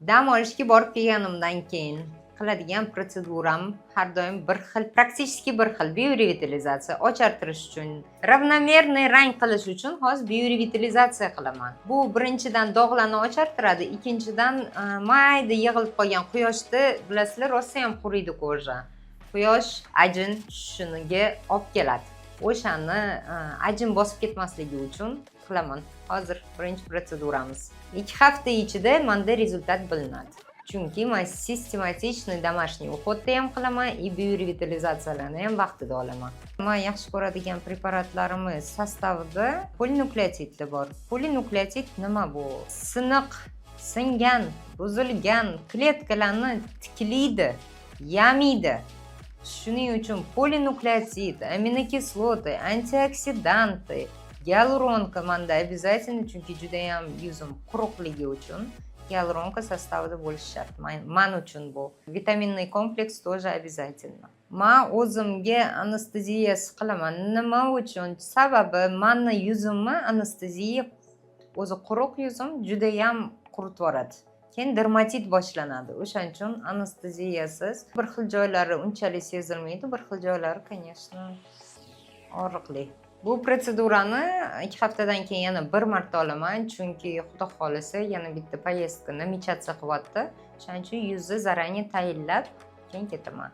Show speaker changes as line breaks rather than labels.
Dam olishga borib kelganimdan keyin qiladigan protseduram har doim bir xil, практически bir xil: biorevitalizatsiya. Ochartirish uchun, равномерный rang qilish uchun hozir biorevitalizatsiya qilaman. Bu birinchidan dog'larni ochartiradi, ikkinchidan mayda yig'ilib qolgan, quyoshda, bilasizlar, rosayam quriydi кожа. Quyosh ajin tushishiniga olib keladi. O'shani ajin bosib ketmasligi uchun qilaman. Hozir birinchi protseduramiz. 2 hafta ichida manda результат bilinadi, chunki man систематичный домашний уход da ham qilaman и biorevitalizatsiyalarni ham vaqtida olaman. Man yaxshi ko'radigan preparatlarimiz состав ida polinukleotidlar bor. Polinukleotid nima bu? Siniq, singan, buzilgan kletkalarni tiklaydi, yamiydi. Shuning uchun polinukleotid, аминокислоты, антиоксиданты, гиалуронка manda обязательно, chunki judayam yuzim quruqligi uchun гиалуронка состав ida bo'lishi shart man uchun. Bu витаминный комплекс тоже обязательно. Man o'zimga anesteziyasiz qilaman. Nima uchun? Sababi mani yuzimni anesteziya, o'zi quruq yuzim, judayam quritib yuboradi, keyin dermatit boshlanadi. O'shaning uchun anesteziyasiz. Bir xil joylari unchalik sezilmaydi, bir xil joylari, конечно, og'riqli. Bu protsedurani 2 haftadan keyin yana bir marta olaman, chunki xudo xohlasa, yana bitta поездка намечаться qilyapti. O'shaning uchun yuzni заранее tayinlab keyin ketaman.